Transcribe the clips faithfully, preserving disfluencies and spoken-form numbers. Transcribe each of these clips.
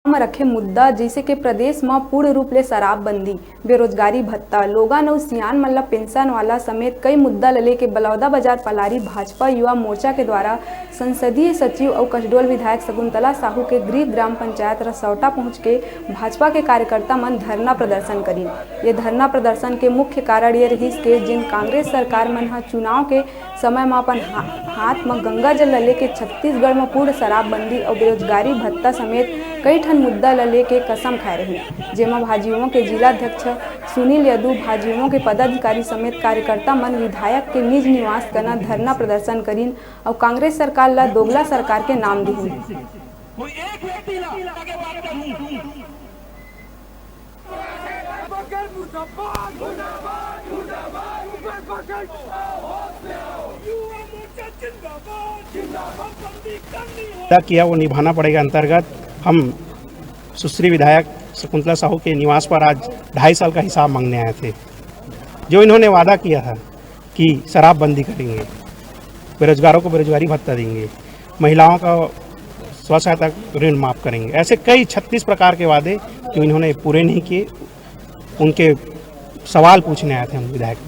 म रखे मुद्दा, जइसे के प्रदेश म पूर्ण रूप ले शराबबंदी, बेरोजगारी भत्ता, लोगन अउ सियान मन ल पेंशन वाला समेत कई मुद्दा ल लेके बलौदा बाजार पलारी भाजपा युवा मोर्चा के द्वारा संसदीय सचिव अउ कसडोल विधायक शकुंतला साहू के गृह ग्राम पंचायत रसौटा पहुंच के भाजपा के कार्यकर्ता मन धरना प्रदर्शन करिन। ये धरना प्रदर्शन के मुख्य कारण ये रहिस के जिन कांग्रेस सरकार मन ह चुनाव के समय म अपन हा-, हाथ म गंगा जल ल लेके छत्तीसगढ़ म पूर्ण शराबबंदी अउ बेरोजगारी भत्ता समेत कई ठन मुद्दा ल लेके कसम खाए रहिन, जेमा भाजयुमो के जिला अध्यक्ष सुनील यदु, भाजयुमो के पदाधिकारी समेत कार्यकर्ता मन विधायक के निज निवास कना धरना प्रदर्शन करिन अउ कांग्रेस सरकार ल दोगला सरकार के नाम दिहिन। कोई एक व्यक्ति ला आगे बात करूं। वादा किया वो निभाना पड़ेगा अंतर्गत हम सुश्री विधायक शकुंतला साहू के निवास पर आज ढाई साल का हिसाब मांगने आए थे। जो इन्होंने वादा किया था कि शराबबंदी करेंगे, बेरोजगारों को बेरोजगारी भत्ता देंगे, महिलाओं का स्व सहायता ऋण माफ करेंगे, ऐसे कई छत्तीस प्रकार के वादे जो इन्होंने पूरे नहीं किए, उनके सवाल पूछने आए थे हम विधायक।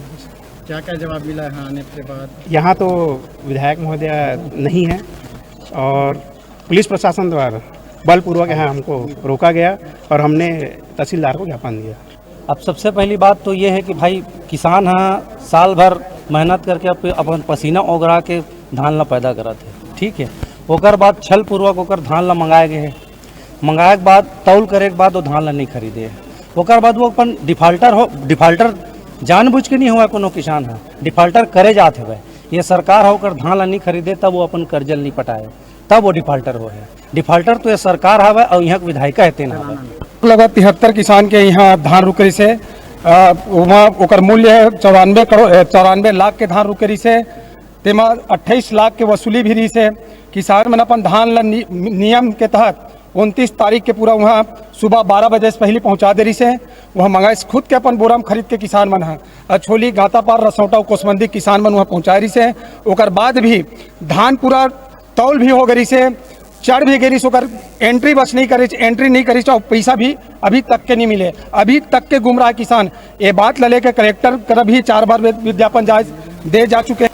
क्या क्या जवाब मिला यहाँ आने के बाद? यहाँ तो विधायक महोदय नहीं है और पुलिस प्रशासन द्वारा बलपूर्वक यहाँ हमको रोका गया और हमने तहसीलदार को ज्ञापन दिया। अब सबसे पहली बात तो ये है कि भाई, किसान ह साल भर मेहनत करके अप-, अपन पसीना ओगरा के धान ला पैदा करत है, ठीक है। ओकर बाद छल पूर्वक ओकर धान ला मंगाए गए है, मंगाए के बाद तौल करे के बाद वो धान ला नहीं खरीदे है। ओकर बाद वो अपन डिफाल्टर हो, डिफाल्टर जानबूझ के नहीं हुआ, कोनो किसान ह डिफाल्टर करे जात हवे। ये सरकार ह ओकर धान ला नहीं खरीदे, तब वो अपन कर्जा ला नहीं पटाए, तब वो डिफाल्टर हो है। डिफाल्टर तो ये सरकार हवे और यहाँ के विधायिका है, तेना हवे। लगभग तिहत्तर किसान के यहाँ धान रुक रहिस हे। अ, ओमा ओकर मूल्य है चौरानवे करोड़, अ, चौरानवे लाख के धान रुक रहिस हे। तेमा अट्ठाईस लाख के वसूली भी रहिस हे। किसान मन अपन धान ला नि-, नियम के तहत उनतीस तारीख के पूरा वहाँ सुबह बारह बजे से पहले पहुँचा दे रहिस हे। वहाँ मंगाइस खुद के अपन बोरा म खरीद के किसान मन ह अछोली, गातापार, रसौटा अउ कोसमंदी किसान मन वहाँ पहुँचाए रहिस हे। ओकर बाद भी धान पूरा तौल भी हो गे रहिस हे, चढ़ भी गे रहिस, ओकर एंट्री बस नहीं करे रहिस, एंट्री नहीं करे रहिस, अउ पैसा भी अभी तक के नहीं मिले। अभी तक के गुमराह किसान। ये बात ल लेके कलेक्टर कर भी चार बार वि-, विज्ञापन जाए, दे जा चुके हैं।